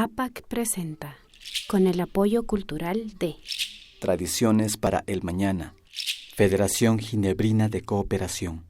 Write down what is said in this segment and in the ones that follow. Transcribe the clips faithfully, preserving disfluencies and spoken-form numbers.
APAC presenta, con el apoyo cultural de Tradiciones para el Mañana, Federación Ginebrina de Cooperación.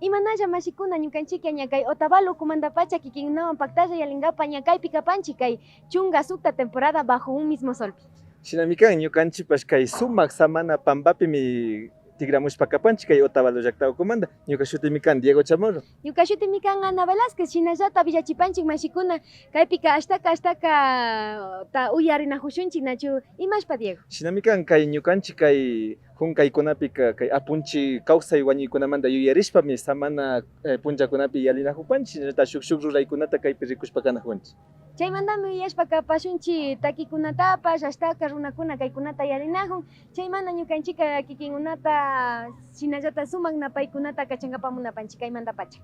Imanalla mashikuna, ñukanchikqa ña kay Otavalo ukumandapacha kikinkunawan paktalla yalingapa ña kaypi kapanchik kay chunka sukta temporada Bajo un mismo solpi. Shinami kan, ñukanchikpash kay sumak samana pampapimi tikramushpa kapanchik kay Otavalo llakta ukumanda. Ñuka shutimi kan Diego Chamorro. Ñuka shutimi kan Ana Velázquez. Shinallata willachipanchik mashikuna, kaypika ashtaka ashtaka ta uyarinakushunchik, nachu? Imashpa, Diego? Shinami kan, kay ñukanchik kay hunkaykunapika kay apunchik kawsay wañuykunamanda yuyarishpami samana, eh, punllakunapi yalinakupanchik, shinallata shuk shuk ruraykunata kaypi rikushpa kanakunchik. Chaymandami uyashpa kapashunchik takikunatapash, ashtaka runakuna kaykunata yalinakun, chaymanda ñukanchikka kikinkunata shinallata sumak napaykunata kachangapa munapanchik kaymandapacha.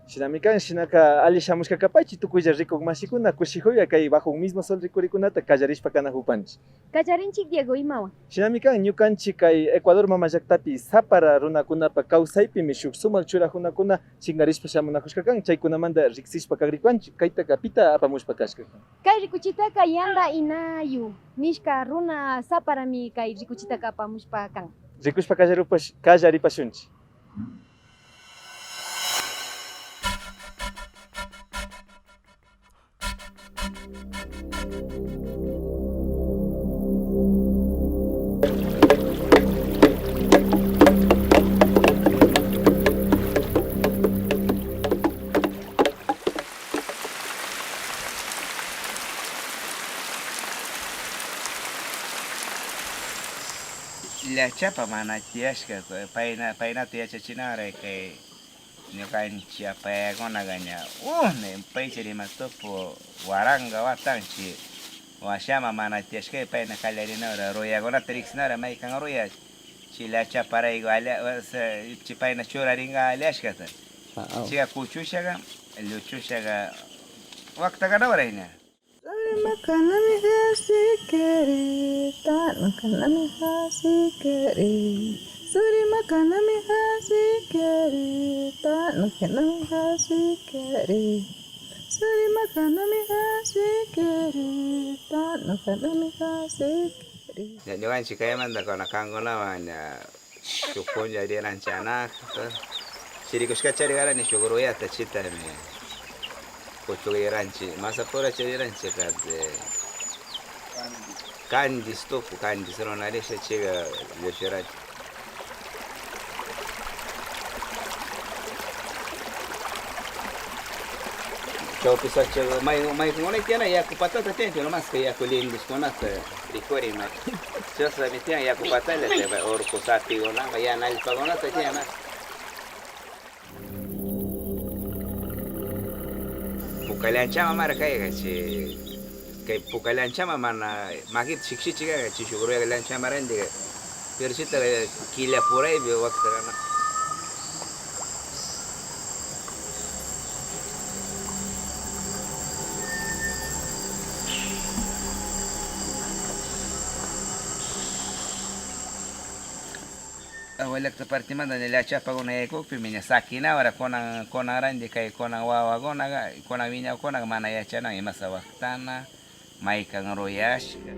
Shinami kan, shinaka alli shamushka kapaychik tukuylla rikuk mashikuna, kushikulla kay Bajo un mismo sol rikurikunata kallarishpa kanakupanchik. Kallarinchik, Diego, imawan? Shinami kan, ñukanchik kay Ecuador mama llaktapi sapara runakunapa kawsaypimi shuk sumak churakunakuna chinkarishpa shamunakushka kan, chaykunamanda riksishpa kagripanchik, kaytaka pita apamushpa kashka kan. Kay rikuchitaka Yanda Inayu nishka runa saparami kay rikuchitaka apamushpa kan. Rikushpa kallarupash-, kallaripashunchik. Llachapa mana tiyashka, payna, paynata yachachinara kay ñukanchik apayakunaka ña, uh, ni paychari ima tupu waranqa watanchik, washama mana tiyashka, payna kallarinara, ruyakunata riksinara, maykan ruya, chay llachaparayku, o sea, chay payna churarinqa allashkata. Ah, ah. Chayka kuchushaka, lluchushaka, waktakanawara ña. Suri makanami hasikiri, tanukanami hasikiri. Suri makanami hasikiri, tanukanami hasikiri. Suri makanami hasikiri, tanukanami hasikiri. Ña, ñuqanchik kaymanta kuna kankunawan ña shuk punlla riranchik anaqta. Chirikushka charikarani shuk ruyata, chitami kuchugriranchik, masapura chariranchik, kati Candice tupu, Candice runa risha chika llushuranchik. Chawpi sacha may, maykunkunata tiyan yaku patata tiyan, pero mas que yaku lindiskunata rikurin may. Chasrami tiyan yaku patallata, urqu sapikunapa, yana allpakunata tiyan mas. Puka llanchaman mara kayqa, chay, kay puka llanchaman mana makita shikchichi kayqa, chay shuk ruyak llanchaman rantiqa. Pero chaytaqa killa puraypi wakta kana. Abuelakta partimanta ña llachapakuna yaykukpimi ña sakinawara kunan, kunan ranti kay kunan wawakunaqa, kunan wiñakunaqa mana yachanan imasa waktana, maykan ruyashka.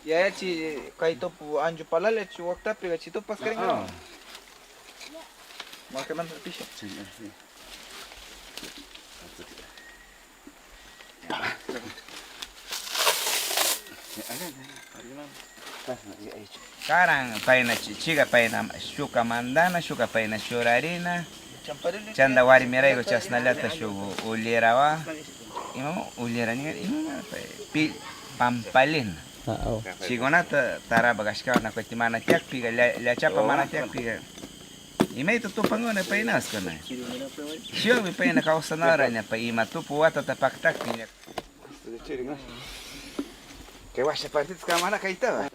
Yayachi, kay tupu anchu palalachu waktapiqa, chi tupas karinqa. Ah. Markamanta pisha. Karan payna chi-, chiqa payna shuka mandana, shuka payna churarina, chanta warmirayku chasnallata shuk ullirawa, ima ullira nin, ima pay, pi-, pampalina. Ah, oh. Chikunata tarapa kashkawan, kutin mana tiyakpiqa, lla-, llachapa mana tiyakpiqa, imayta tupankuna paynaskuna. Shuyakmi payna kawsanaraña, pay ima tupu watata paktakpiña. Kay washa partitas kamana kaytawa.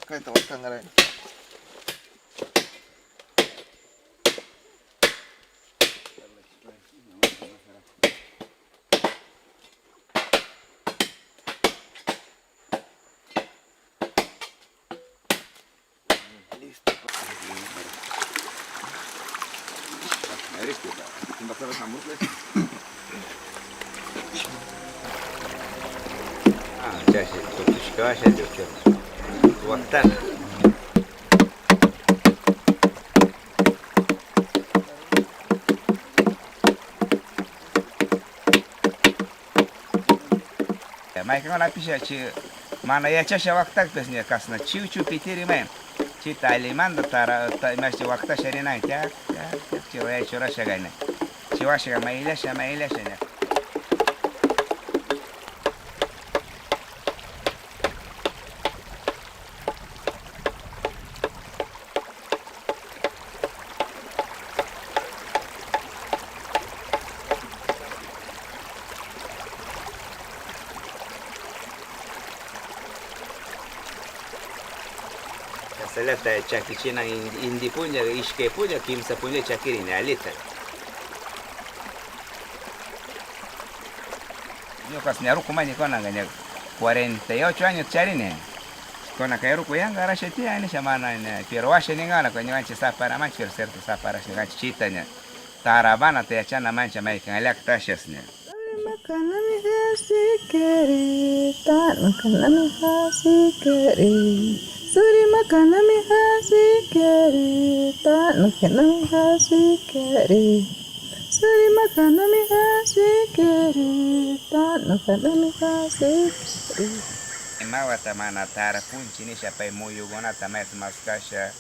Kayta watanqaray. Ah, chashi, tukushkasha, lluchuna. Waktana. Maykankunapish chi mana yachasha waktakpis ña kasna chiwchu pitiri may. Chita alimanta tara, ta, imashi waktasha rinan, tiak, tiak, tiak, chiwaya churasha kayna. Chiwasha maylasha, maylasha ña. Kasallata chakichinan in-, inti punlla, ishkay punlla, kimsa punlla chakirin ña alita. Ñuqas ña ruku maña kunanqa ña cuarenta y ocho años charini. Kunan kay ruku yanqarasha tiyan nisha mana ña, pero washa ninqawan ñuqanchik saparamanchik, pero cierto saparasha ñuqanchik chita ña. Tarabanata yachanamanchik maykan llaktashas ña. Surimakanami hasikiri, tanukanami hasikiri. Surimakanami hasikiri, tanukanami hasikiri. Surimakanami hasikiri, tanukanami hasikiri. Imawata mana tarapunchik nisha pay muyukunata mas maskasha.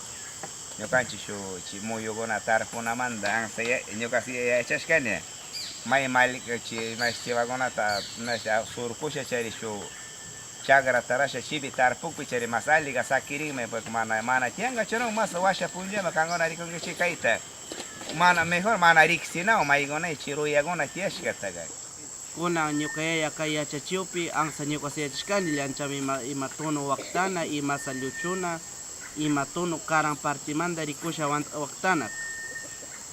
Ñuqanchik shuk chay muyukuna tarpunamanta ansa ya-, ñuqas ya-, yachashkani. May malik chay, may chiwakunata, may surkusha chayri shuk chakra tarasha chaypi tarpukpi chayri mas alliqa sakirinmi, porque mana, mana tiyanqachu, no, mas washa punllaman qankuna rikunkichik kayta. Mana, mejor mana riqsinawan maykuna chay ruyakuna tiyashkataqa. Kunan ñuqa yaya kay yachachiwpi ansa ñuqas yachashkani, llanchami ima, ima tunu waktana, imasa lluchuna, ima tunu karan partimanta rikusha wan-, waktana.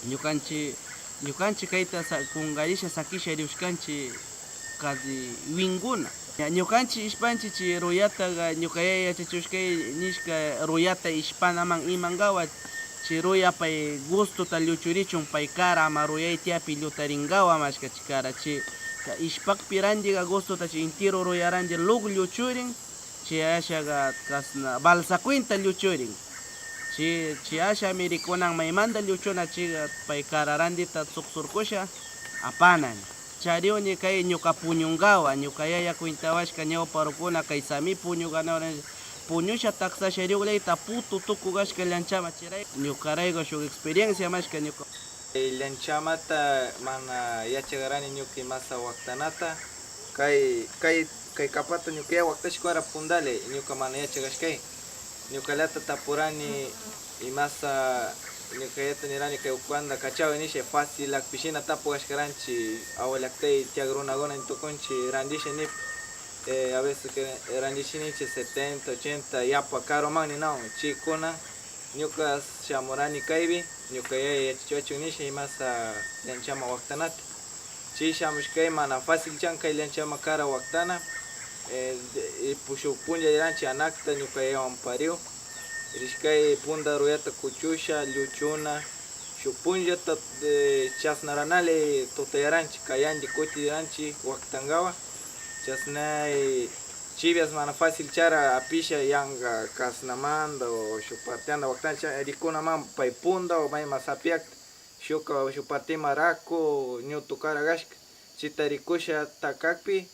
Ñuqanchik, ñuqanchik kayta sa-, qunqarisha sakisha rikushkanchik casi winkuna. Ña, ñuqanchik ishpanchik chay ruyataqa ñuqa yaya yachachiwashkay nishka ruyata ishpanaman imankawan. Chay ruya pay gustota lluchurichun, pay kara ama ruyay tiyapi llutarinkawan mashka chay kara. Chay ka-, ishpakpi rantiqa gustota chay entero ruya ranti luk lluchurin, chay ashaqa kasna balsa cuenta lluchurin. Chay, chay ashami rikunan maymanta lluchuna chayqa pay kara rantita suk surkusha apana. Chariwni kay ñuqa puñunkawan, ñuqa yaya cuentawashka ñawpa rukuna kay sami puñuqanawan puñusha taksasha riwlayta putu tuku kashka llanchama chiray. Ñuqarayku shuk experiencia mashka ñuqa. Llanchamata mana yachaqarani ñuqa imasa waktanata. Kay, kay, kay kapata ñuqaya waktashkara pundali, ñuqa mana yachaqashkay. Ñuqallata tapurani imasa, ñuqallata nirani kay ukanda kachawi nisha, fácil akpishina tapu kashkaranchik, awillaktay tiyak runakuna tukunchik randisha nip. Eh, a veces que randichininchik setenta, ochenta, yapa karuman ninawan. Chaykuna ñuqa shamurani kaypi, ñuqa yaya yachachiwachun nisha imasa llanchama waktanata. Chay shamushkay mana fácil chan kay llanchama kara waktana. Eh, de, eh, pu-, shuk punlla rirkanchik anakta ñuqa yayawan pariw. Rishkay punda ruyata kuchusha, lluchuna, shuk punllata, eh, chasnaranali tutayarkanchik, kayandi kutirirkanchik waktankawan. Chasnay chivias mana fácil chara apisha yanqa kasnamanta o shuk partianda waktancha rikunaman pay punda o mayman sapiakta, shuk, shuk partiman raku ñutu kara kashka, chita rikushata kakpi,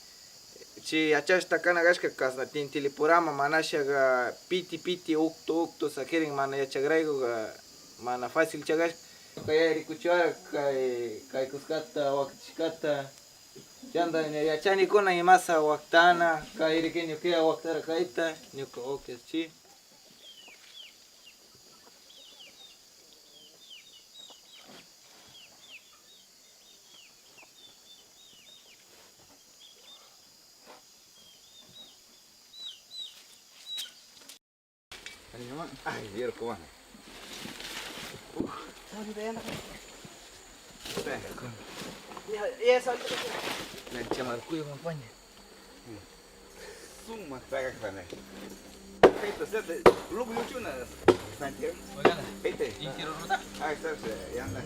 chi yachashta kana kashka kasna tintilipuraman manashaqa piti piti uktu uktu sakirin mana yachakraykuqa mana fácil chakashka. Kay rikuchiwara kay, kay kuskata, wakchishkata. Chanta ña yachanikuna imasa waktana, kay riki ñuka waktara kayta, ñuka okis chi. Ay, vieron cómo anda. Uf. Suma traga kane. Peito, sete, lugu luchuna. Santiago. Oigan. Peite. Inquiro ruta. Ah, está, ya anda.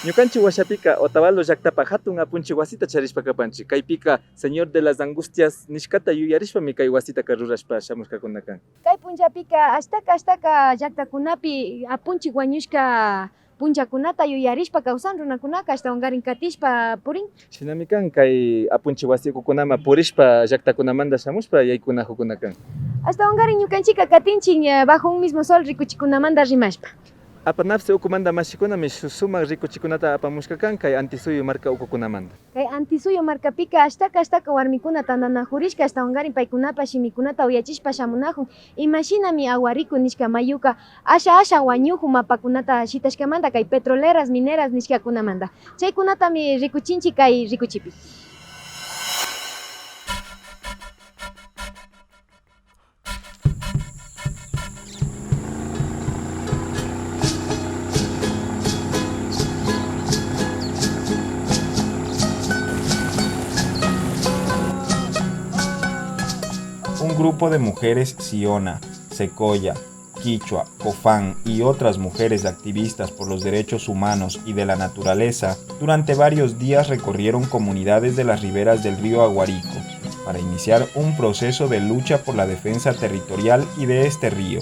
Ñukanchik washapika Otavalo llaktapa hatun apunchik wasita charishpa kapanchik. Kaypika Señor de las Angustias nishkata yuyarishpami kay wasitaka rurashpa shamushkakuna kan. Kay punllapika ashtaka ashtaka llaktakunapi apunchik wañushka punllakunata yuyarishpa kawsan runakunaka ashtawankarin katishpa purin. Shinami kan kay apunchik wasi ukukunaman purishpa llaktakunamanta shamushpa yaykunakukkuna kan. Ashtawankarin ñukanchikka katinchik, eh, bajo un mismo sol rikuchikunamanta rimashpa. Apanapsi ukumanta mashikunami su-, sumak rikuchikunata apamushka kan kay Antisuyu marka ukukunamanta. Kay Antisuyu markapika ashtaka ashtaka warmikuna tantanakuyashka, ashtawankarin paykunapa shimikunata uyachishpa shamunakun. Imashinami Aguarico nishka mayuka asha asha wañukun mapakunata shitashkamanta kay petroleras, mineras nishkakunamanta. Chaykunatami rikuchinchik kay rikuchipi. Un grupo de mujeres Siona, Secoya, Quichua, Cofán y otras mujeres activistas por los derechos humanos y de la naturaleza, durante varios días recorrieron comunidades de las riberas del río Aguarico para iniciar un proceso de lucha por la defensa territorial y de este río.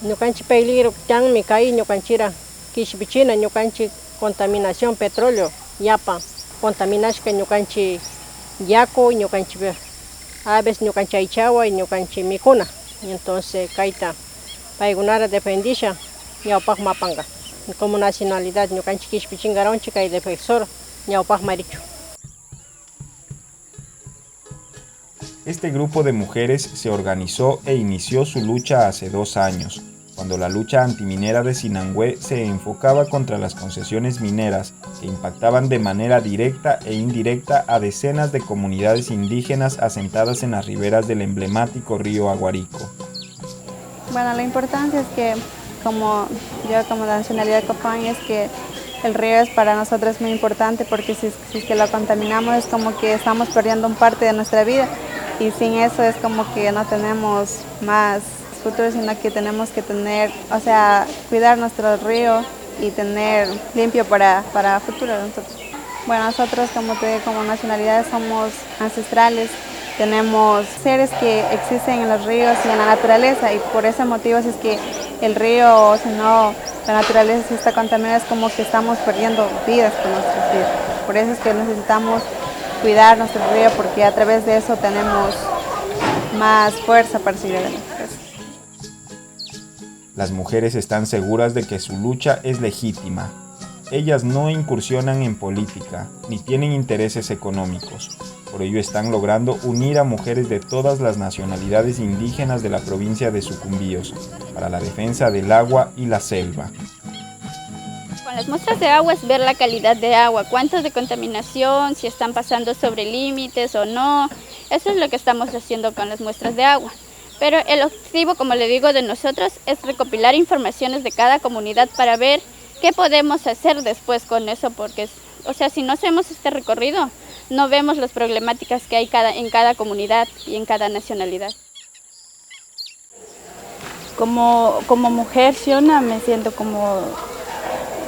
Ñukanchik peligro kanmi kay ñukanchikra kishpichina, ñukanchik contaminación petróleo, yapa contaminashka ñukanchik yaku, ñukanchik aves, ñukanchik aychawa, ñukanchik mikuna. Entonces kayta paykunara defendisha ñawpaqman apanqa. Como nacionalidad ñukanchik kishpichinqaranchik kay defensor ñawpaqman richun. Este grupo de mujeres se organizó e inició su lucha hace dos años, cuando la lucha antiminera de Sinangué se enfocaba contra las concesiones mineras que impactaban de manera directa e indirecta a decenas de comunidades indígenas asentadas en las riberas del emblemático río Aguarico. Bueno, la importancia es que como yo como nacionalidad Copán es que el río es para nosotros muy importante porque si, si es que lo contaminamos es como que estamos perdiendo un parte de nuestra vida y sin eso es como que no tenemos más futuro, sino que tenemos que tener, o sea, cuidar nuestro río y tener limpio para, para futuro nosotros. Bueno, nosotros, como te digo, como nacionalidad somos ancestrales, tenemos seres que existen en los ríos y en la naturaleza, y por ese motivo, si es que el río, o si no, la naturaleza si está contaminada, es como que estamos perdiendo vidas con nuestras vidas. Por eso es que necesitamos cuidar nuestro río, porque a través de eso tenemos más fuerza para seguir adelante. Las mujeres están seguras de que su lucha es legítima. Ellas no incursionan en política, ni tienen intereses económicos. Por ello están logrando unir a mujeres de todas las nacionalidades indígenas de la provincia de Sucumbíos para la defensa del agua y la selva. Las muestras de agua es ver la calidad de agua, cuánto de contaminación, si están pasando sobre límites o no. Eso es lo que estamos haciendo con las muestras de agua. Pero el objetivo, como le digo, de nosotros es recopilar informaciones de cada comunidad para ver qué podemos hacer después con eso, porque, o sea, si no hacemos este recorrido, no vemos las problemáticas que hay cada, en cada comunidad y en cada nacionalidad. Como, como mujer siona, me siento como,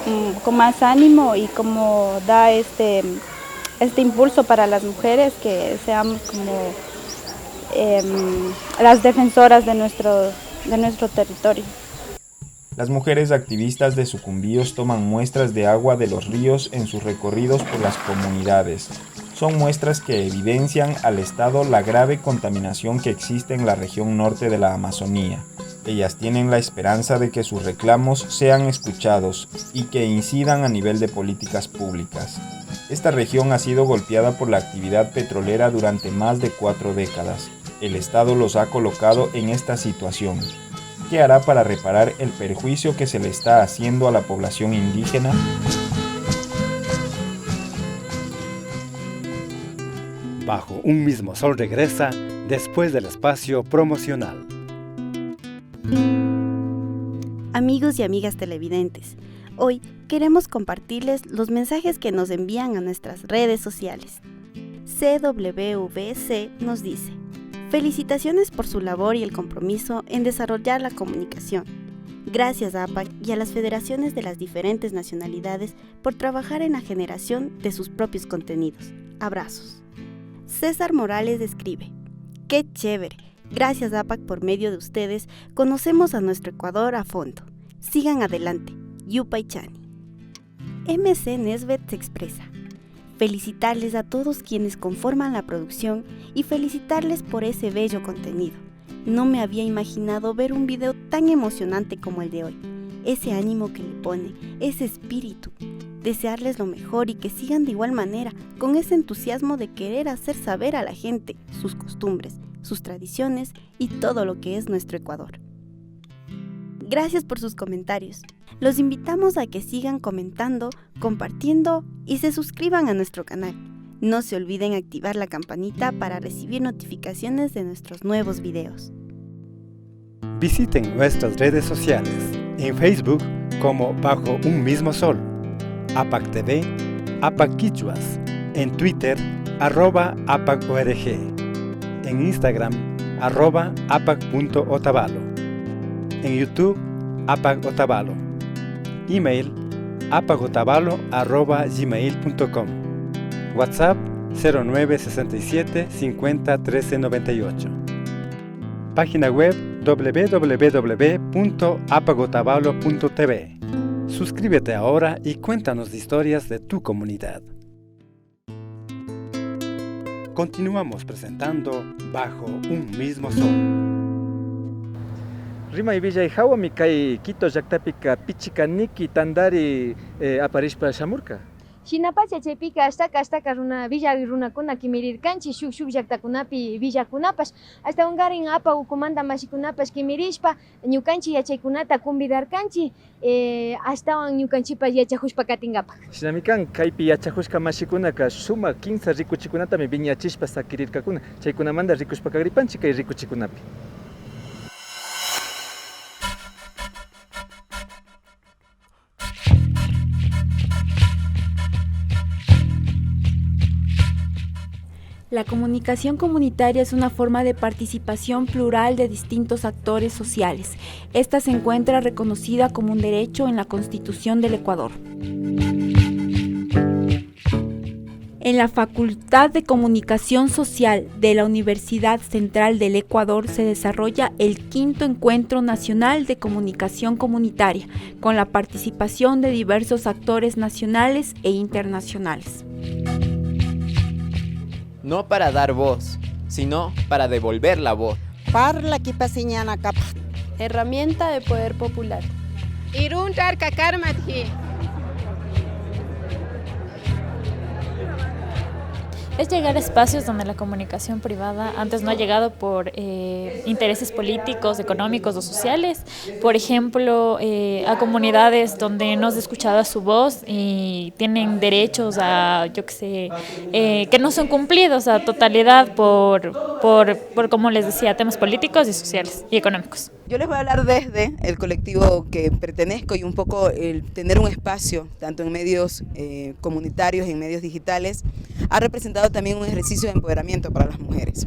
mm, con más ánimo y como da este, este impulso para las mujeres que seamos como, em, las defensoras de nuestro, de nuestro territorio. Las mujeres activistas de Sucumbíos toman muestras de agua de los ríos en sus recorridos por las comunidades. Son muestras que evidencian al Estado la grave contaminación que existe en la región norte de la Amazonía. Ellas tienen la esperanza de que sus reclamos sean escuchados y que incidan a nivel de políticas públicas. Esta región ha sido golpeada por la actividad petrolera durante más de cuatro décadas. El Estado los ha colocado en esta situación. ¿Qué hará para reparar el perjuicio que se le está haciendo a la población indígena? Bajo un mismo sol regresa después del espacio promocional. Amigos y amigas televidentes, hoy queremos compartirles los mensajes que nos envían a nuestras redes sociales. C W V C nos dice: "Felicitaciones por su labor y el compromiso en desarrollar la comunicación. Gracias a APAC y a las federaciones de las diferentes nacionalidades por trabajar en la generación de sus propios contenidos. Abrazos". César Morales escribe: "Qué chévere. Gracias, APAC, por medio de ustedes conocemos a nuestro Ecuador a fondo. Sigan adelante. Yupaychani". M C Nesbet se expresa: "Felicitarles a todos quienes conforman la producción y felicitarles por ese bello contenido. No me había imaginado ver un video tan emocionante como el de hoy. Ese ánimo que le pone, ese espíritu. Desearles lo mejor y que sigan de igual manera, con ese entusiasmo de querer hacer saber a la gente sus costumbres, sus tradiciones y todo lo que es nuestro Ecuador". Gracias por sus comentarios. Los invitamos a que sigan comentando, compartiendo y se suscriban a nuestro canal. No se olviden activar la campanita para recibir notificaciones de nuestros nuevos videos. Visiten nuestras redes sociales. En Facebook como Bajo un mismo sol, APAC T V, APAC Quichuas, en Twitter, arroba APAC O R G, en Instagram, arroba apac punto otavalo, en YouTube, APAC Otavalo, email, apacotavalo arroba gmail punto com, WhatsApp, cero nueve sesenta y siete, cincuenta, trece, noventa y ocho. Página web, w w w punto apacotavalo punto t v. Suscríbete ahora y cuéntanos historias de tu comunidad. Continuamos presentando Bajo un mismo sol. Rimay willay hawami kay Quito llaqtapiqa pichi kaniki tantari, eh, aparishpa shamurqa. Shinapacha chaypiqa ashtaqa, ashtaqa runa, willay runakuna kimirirqanchik shuk, shuk llaqtakunapi willakunapash, ashtawankarin APAC ukumanta mashikunapash kimirishpa, ñukanchik yachaykunata convidarqanchik, eh, ashtawan ñukanchikpas yachakushpa katinkapak. Shinami kan, kaypi yachakushka mashikunaqa sumaq kimsa rikuchikunatami wiñachishpa sakirirqakuna. Chaykunamanta rikushpa kagripanchik kay rikuchikunapi. La comunicación comunitaria es una forma de participación plural de distintos actores sociales. Esta se encuentra reconocida como un derecho en la Constitución del Ecuador. En la Facultad de Comunicación Social de la Universidad Central del Ecuador se desarrolla el quinto Encuentro Nacional de Comunicación Comunitaria, con la participación de diversos actores nacionales e internacionales. No para dar voz, sino para devolver la voz. Parla kipasiñanakapaq. Herramienta de poder popular. Iruntar kakarmatji. Es llegar a espacios donde la comunicación privada antes no ha llegado por, eh, intereses políticos, económicos o sociales. Por ejemplo, eh, a comunidades donde no se escuchaba su voz y tienen derechos a, yo qué sé, eh, que no son cumplidos a totalidad por, por, por, como les decía, temas políticos y sociales y económicos. Yo les voy a hablar desde el colectivo que pertenezco y un poco el tener un espacio, tanto en medios, eh, comunitarios, en medios digitales, ha representado también un ejercicio de empoderamiento para las mujeres.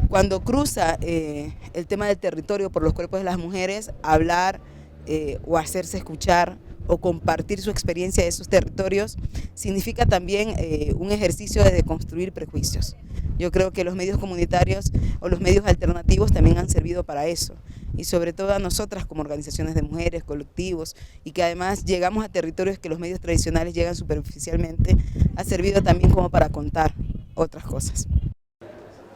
Cuando cruza, eh, el tema del territorio por los cuerpos de las mujeres, hablar, eh, o hacerse escuchar o compartir su experiencia de esos territorios significa también, eh, un ejercicio de deconstruir prejuicios. Yo creo que los medios comunitarios o los medios alternativos también han servido para eso. Y sobre todo a nosotras como organizaciones de mujeres, colectivos, y que además llegamos a territorios que los medios tradicionales llegan superficialmente, ha servido también como para contar otras cosas.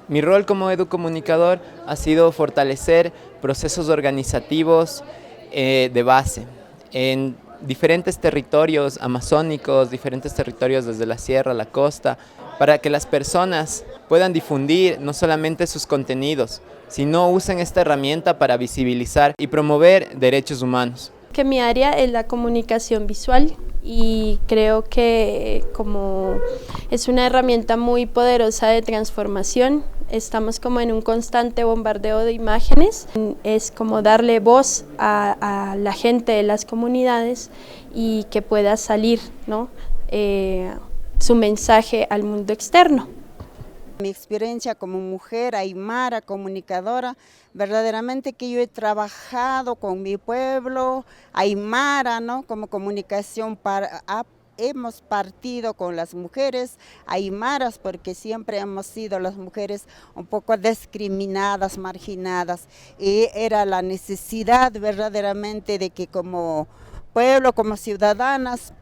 Mi rol como educomunicador ha sido fortalecer procesos organizativos, eh, de base en diferentes territorios amazónicos, diferentes territorios desde la sierra a la costa, para que las personas puedan difundir no solamente sus contenidos, sino usen esta herramienta para visibilizar y promover derechos humanos. Que mi área es la comunicación visual y creo que como es una herramienta muy poderosa de transformación, estamos como en un constante bombardeo de imágenes, es como darle voz a, a la gente de las comunidades y que pueda salir, ¿no? Eh, su mensaje al mundo externo. Mi experiencia como mujer aymara comunicadora, verdaderamente que yo he trabajado con mi pueblo aymara, ¿no? Como comunicación para, ha-, hemos partido con las mujeres aymaras, porque siempre hemos sido las mujeres un poco discriminadas, marginadas, y era la necesidad verdaderamente de que como pueblo, como ciudadanas,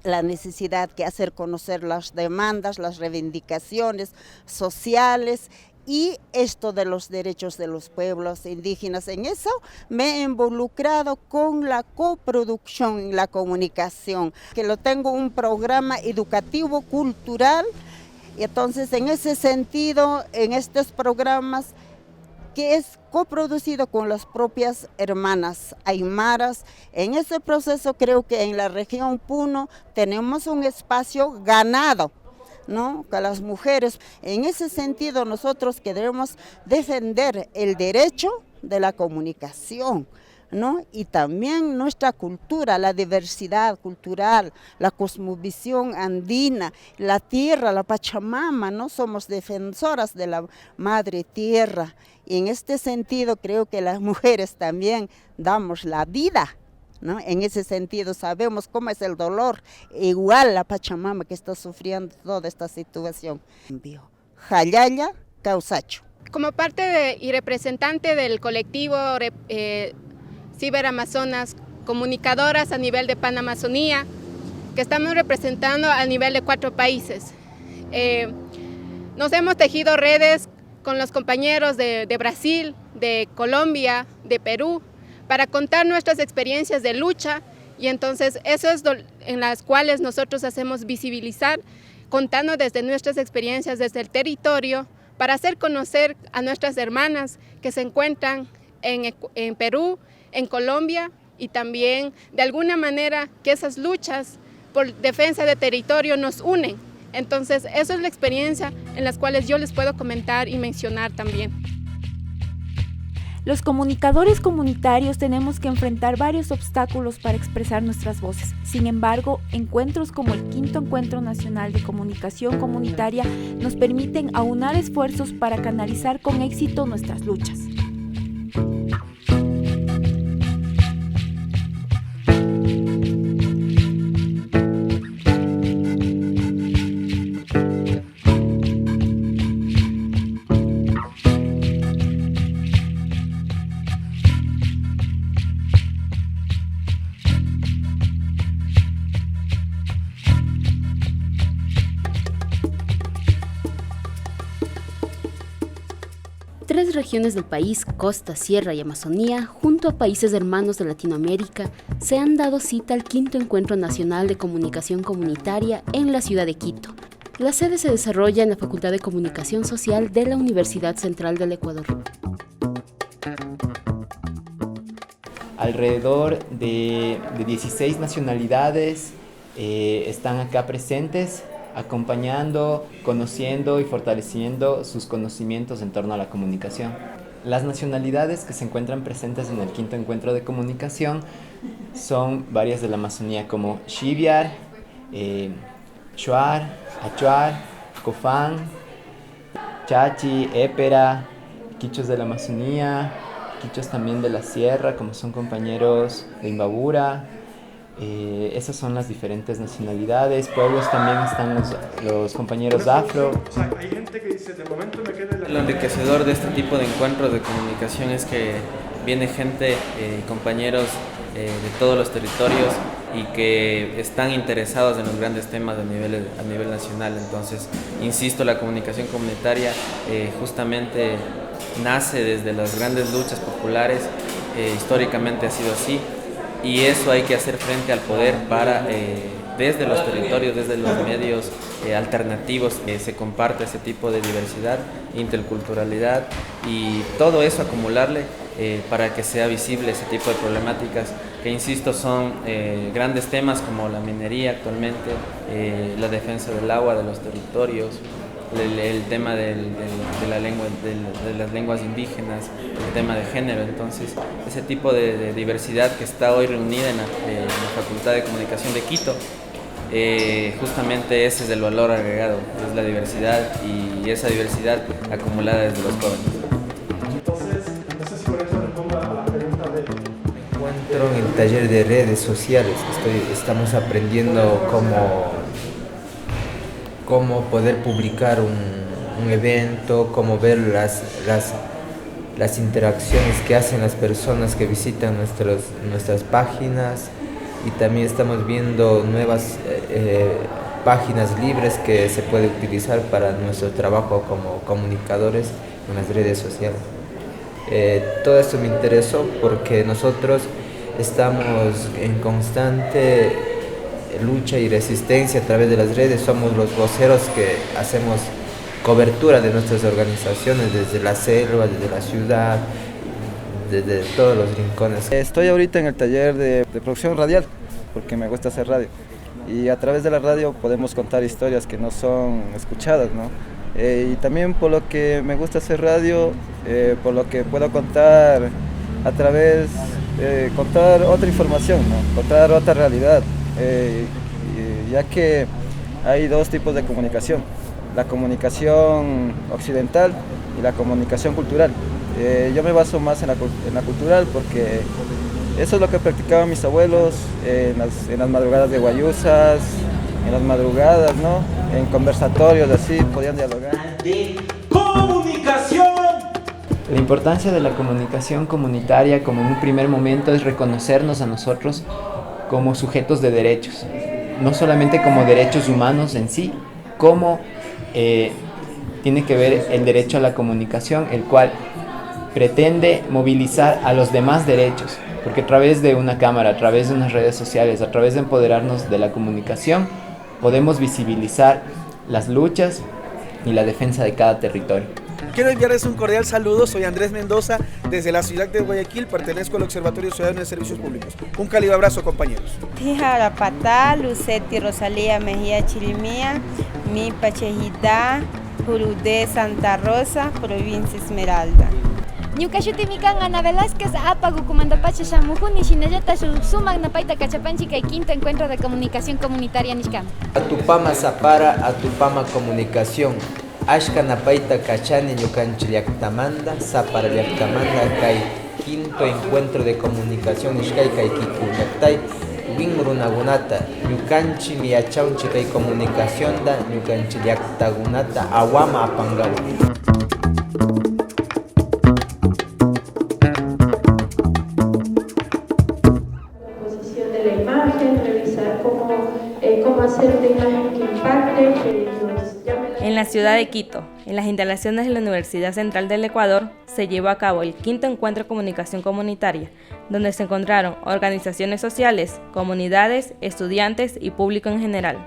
la necesidad que hacer conocer las demandas, las reivindicaciones sociales y esto de los derechos de los pueblos indígenas. En eso me he involucrado con la coproducción en la comunicación, que lo tengo un programa educativo cultural. Y entonces, en ese sentido, en estos programas que es coproducido con las propias hermanas aymaras, en ese proceso creo que en la región Puno tenemos un espacio ganado, ¿no? Que las mujeres, en ese sentido, nosotros que debemos defender el derecho de la comunicación, ¿no? Y también nuestra cultura, la diversidad cultural, la cosmovisión andina, la tierra, la Pachamama, ¿no? Somos defensoras de la madre tierra. Y en este sentido, creo que las mujeres también damos la vida, ¿no? En ese sentido, sabemos cómo es el dolor, igual la Pachamama que está sufriendo toda esta situación. Jallalla kawsachun. Como parte de, y representante del colectivo re-, eh, Ciber Amazonas, comunicadoras a nivel de Panamazonía, que estamos representando a nivel de cuatro países. Eh, nos hemos tejido redes con los compañeros de, de Brasil, de Colombia, de Perú, para contar nuestras experiencias de lucha, y entonces eso es do-, en las cuales nosotros hacemos visibilizar, contando desde nuestras experiencias desde el territorio, para hacer conocer a nuestras hermanas que se encuentran en Ecu-, en Perú, en Colombia, y también, de alguna manera, que esas luchas por defensa de territorio nos unen. Entonces, esa es la experiencia en las cuales yo les puedo comentar y mencionar también. Los comunicadores comunitarios tenemos que enfrentar varios obstáculos para expresar nuestras voces. Sin embargo, encuentros como el quinto Encuentro Nacional de Comunicación Comunitaria nos permiten aunar esfuerzos para canalizar con éxito nuestras luchas. Tres regiones del país, costa, sierra y Amazonía, junto a países hermanos de Latinoamérica, se han dado cita al quinto Encuentro Nacional de Comunicación Comunitaria en la ciudad de Quito. La sede se desarrolla en la Facultad de Comunicación Social de la Universidad Central del Ecuador. Alrededor de, de dieciséis nacionalidades, eh, están acá presentes, acompañando, conociendo y fortaleciendo sus conocimientos en torno a la comunicación. Las nacionalidades que se encuentran presentes en el quinto encuentro de comunicación son varias de la Amazonía, como Shivyar, eh, Shuar, Achuar, Cofán, Chachi, Épera, quichuas de la Amazonía, quichuas también de la sierra, como son compañeros de Imbabura. Eh, esas son las diferentes nacionalidades, pueblos, también están los, los compañeros afro. O sea, hay gente que dice, "De momento me queda la". Lo enriquecedor de este tipo de encuentros de comunicación es que viene gente, eh, compañeros, eh, de todos los territorios y que están interesados en los grandes temas de nivel, a nivel nacional. Entonces, insisto, la comunicación comunitaria, eh, justamente nace desde las grandes luchas populares, eh, históricamente ha sido así, y eso hay que hacer frente al poder para, eh, desde los territorios, desde los medios, eh, alternativos, eh, se comparte ese tipo de diversidad, interculturalidad, y todo eso acumularle, eh, para que sea visible ese tipo de problemáticas que, insisto, son, eh, grandes temas como la minería actualmente, eh, la defensa del agua, de los territorios, el, el tema del, del, de la lengua, del, de las lenguas indígenas, el tema de género. Entonces, ese tipo de, de diversidad que está hoy reunida en la, eh, en la Facultad de Comunicación de Quito, eh, justamente ese es el valor agregado, es la diversidad y esa diversidad acumulada desde los jóvenes. Entonces, no sé si con esto respondo a la pregunta de... Me encuentro en el taller de redes sociales. Estoy, estamos aprendiendo cómo, cómo poder publicar un, un evento, cómo ver las, las, las interacciones que hacen las personas que visitan nuestros, nuestras páginas, y también estamos viendo nuevas, eh, eh, páginas libres que se puede utilizar para nuestro trabajo como comunicadores en las redes sociales. Eh, todo esto me interesó porque nosotros estamos en constante lucha y resistencia a través de las redes, somos los voceros que hacemos cobertura de nuestras organizaciones desde la selva, desde la ciudad, desde todos los rincones. Estoy ahorita en el taller de, de producción radial, porque me gusta hacer radio. Y a través de la radio podemos contar historias que no son escuchadas, ¿no? Eh, y también por lo que me gusta hacer radio, eh, por lo que puedo contar a través, eh, contar otra información, ¿no? Contar otra realidad, eh, y, ya que hay dos tipos de comunicación, la comunicación occidental y la comunicación cultural. Eh, yo me baso más en la cul-, en la cultural porque eso es lo que practicaban mis abuelos en las, en las madrugadas de guayusas, en las madrugadas, ¿no? En conversatorios así, podían dialogar. De comunicación. La importancia de la comunicación comunitaria, como en un primer momento, es reconocernos a nosotros como sujetos de derechos, no solamente como derechos humanos en sí, como, eh, tiene que ver el derecho a la comunicación, el cual pretende movilizar a los demás derechos, porque a través de una cámara, a través de unas redes sociales, a través de empoderarnos de la comunicación, podemos visibilizar las luchas y la defensa de cada territorio. Quiero enviarles un cordial saludo, soy Andrés Mendoza, desde la ciudad de Guayaquil, pertenezco al Observatorio Ciudadano de Servicios Públicos. Un cálido abrazo, compañeros. Tijara Pata, Luceti Rosalía Mejía Chirimía, mi pachejida, Jurudé Santa Rosa, provincia Esmeralda. Ñuka shutimi kan Ana Velázquez, apagukumantapacha shamujuni, shinallata su-, sumak napayta kachapanchik kay quinto encuentro de comunicación comunitaria nishkama. Atupama Sapara, Atupama Comunicación. Ashka napayta kachani ñukanchik llaktamanta, Sapara llaktamanta, kay quinto encuentro de comunicación nishkay kay Quito llaktay win runakunata, ñukanchikmi yachawanchik kay comunicacionta ñukanchik llaktakunata awama apankawan. Composición de la imagen, revisar cómo, eh, cómo hacer una imagen que impacte, que nos llame la... En la ciudad de Quito, en las instalaciones de la Universidad Central del Ecuador, se llevó a cabo el quinto encuentro de comunicación comunitaria, donde se encontraron organizaciones sociales, comunidades, estudiantes y público en general.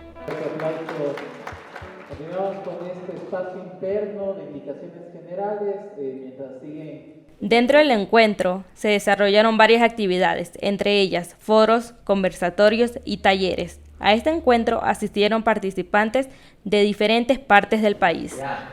Continuamos con este espacio interno de indicaciones generales, eh, mientras siguen. Dentro del encuentro se desarrollaron varias actividades, entre ellas foros, conversatorios y talleres. A este encuentro asistieron participantes de diferentes partes del país. Ya.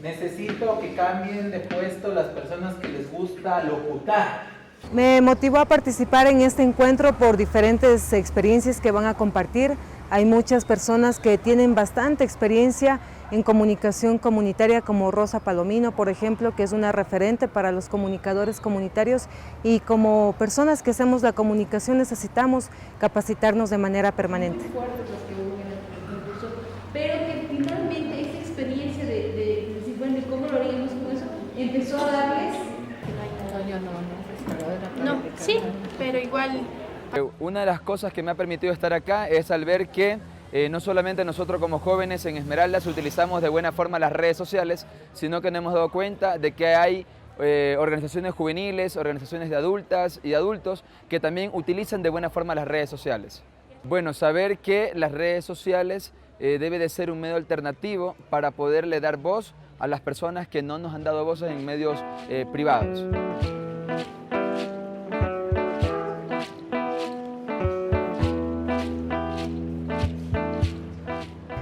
Necesito que cambien de puesto las personas que les gusta locutar. Me motivó a participar en este encuentro por diferentes experiencias que van a compartir. Hay muchas personas que tienen bastante experiencia en comunicación comunitaria, como Rosa Palomino, por ejemplo, que es una referente para los comunicadores comunitarios, y como personas que hacemos la comunicación necesitamos capacitarnos de manera permanente. Muy fuertes las que hubo en el concurso, pero que finalmente esta experiencia de, de, de decir, bueno, ¿y cómo lo haríamos con eso? Empezó a darles. No, sí, pero igual. Eh, una de las cosas que me ha permitido estar acá es al ver que, eh, no solamente nosotros como jóvenes en Esmeraldas utilizamos de buena forma las redes sociales, sino que nos hemos dado cuenta de que hay, eh, organizaciones juveniles, organizaciones de adultas y adultos que también utilizan de buena forma las redes sociales. Bueno, saber que las redes sociales, eh, debe de ser un medio alternativo para poderle dar voz a las personas que no nos han dado voces en medios, eh, privados.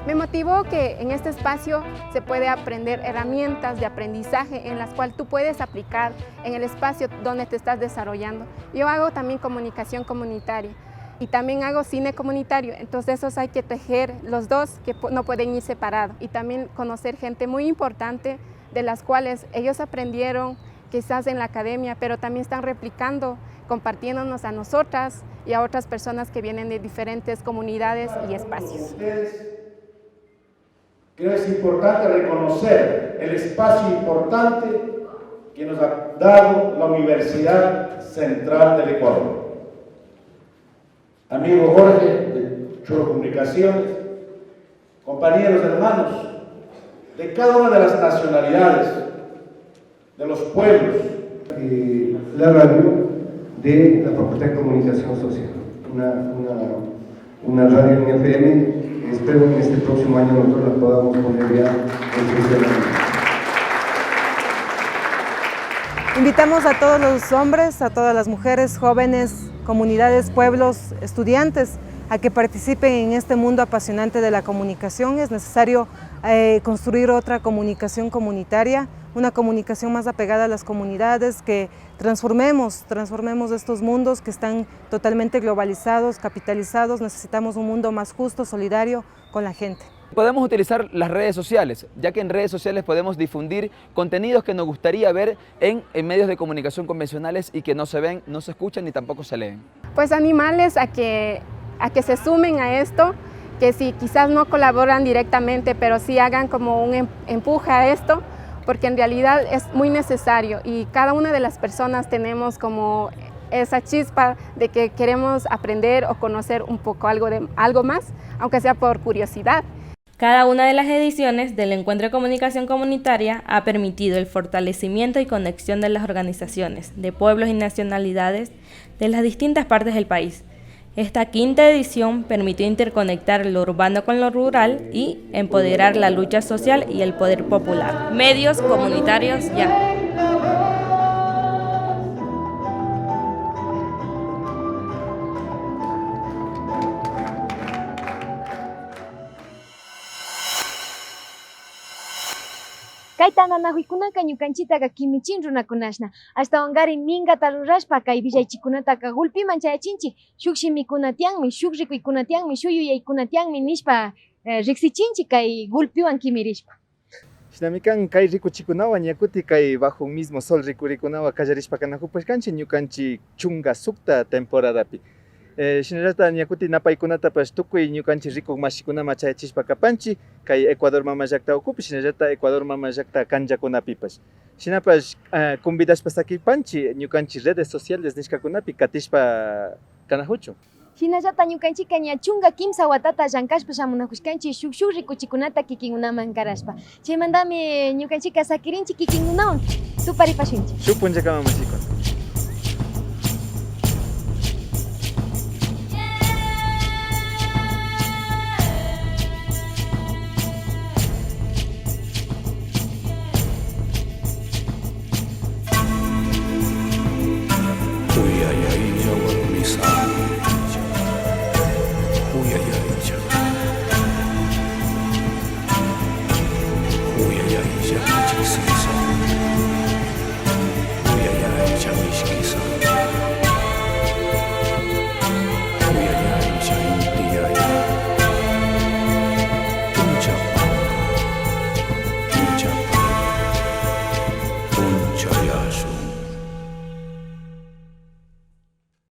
Me motivó que en este espacio se puede aprender herramientas de aprendizaje en las cuales tú puedes aplicar en el espacio donde te estás desarrollando. Yo hago también comunicación comunitaria y también hago cine comunitario, entonces esos hay que tejer los dos, que pu-, no pueden ir separados. Y también conocer gente muy importante de las cuales ellos aprendieron quizás en la academia, pero también están replicando, compartiéndonos a nosotras y a otras personas que vienen de diferentes comunidades y espacios. Creo es importante reconocer el espacio importante que nos ha dado la Universidad Central del Ecuador. Amigo Jorge, de Choro Comunicaciones, compañeros, hermanos, de cada una de las nacionalidades, de los pueblos. Eh, la radio de la Facultad de Comunicación Social, una, una, una radio en F M. Espero en este próximo año nosotros la podamos poner ya en funcionamiento. Invitamos a todos los hombres, a todas las mujeres, jóvenes, comunidades, pueblos, estudiantes, a que participen en este mundo apasionante de la comunicación. Es necesario, eh, construir otra comunicación comunitaria, una comunicación más apegada a las comunidades, que transformemos, transformemos estos mundos que están totalmente globalizados, capitalizados. Necesitamos un mundo más justo, solidario con la gente. Podemos utilizar las redes sociales, ya que en redes sociales podemos difundir contenidos que nos gustaría ver en, en medios de comunicación convencionales y que no se ven, no se escuchan ni tampoco se leen. Pues animarles a que, a que se sumen a esto, que si quizás no colaboran directamente, pero sí hagan como un em-, empuje a esto, porque en realidad es muy necesario y cada una de las personas tenemos como esa chispa de que queremos aprender o conocer un poco algo de, algo más, aunque sea por curiosidad. Cada una de las ediciones del Encuentro de Comunicación Comunitaria ha permitido el fortalecimiento y conexión de las organizaciones de pueblos y nacionalidades de las distintas partes del país. Esta quinta edición permitió interconectar lo urbano con lo rural y empoderar la lucha social y el poder popular. Medios comunitarios ya. Kay tantanakuykunaqa ñuqanchiktaqa kimichin runakunashna. Ashtawanqari minkata rurashpa kay willaychikkunataqa gulpiman chayachinchik. Shuk shimikuna tiyanmi, shuk rikuykuna tiyanmi, shuk yuyaykuna tiyanmi nishpa, eh, riksichinchik kay gulpiwan kimirishpa. Shinami kan kay rikuchikunawan ña kuti kay bajo un mismo sol rikurikunawan kallarishpa kanakupushkanchik ñuqanchik chunka suqta temporadapi. Eh, shinallata ña kuti napaykunatapash tukuy ñuqanchik rikuq mashikunaman chayachishpa kapanchik, kay Ecuador mama llaqta ukupi, shinallata Ecuador mama llaqta kanllakunapipash. Shinapash, eh, convidashpa sakipanchik ñuqanchik redes sociales nishkakunapi katishpa kanakuchun. Shinallata ñuqanchikqa ña chunka kimsa watata llankashpa shamunakushkanchik shuk shuk rikuchikunata kikinkunaman qarashpa. Chaymantami ñuqanchikqa sakirinchik kikinkunawan. Tuparipashunchik. Shuk punchakama mashikuna. Yawar misa.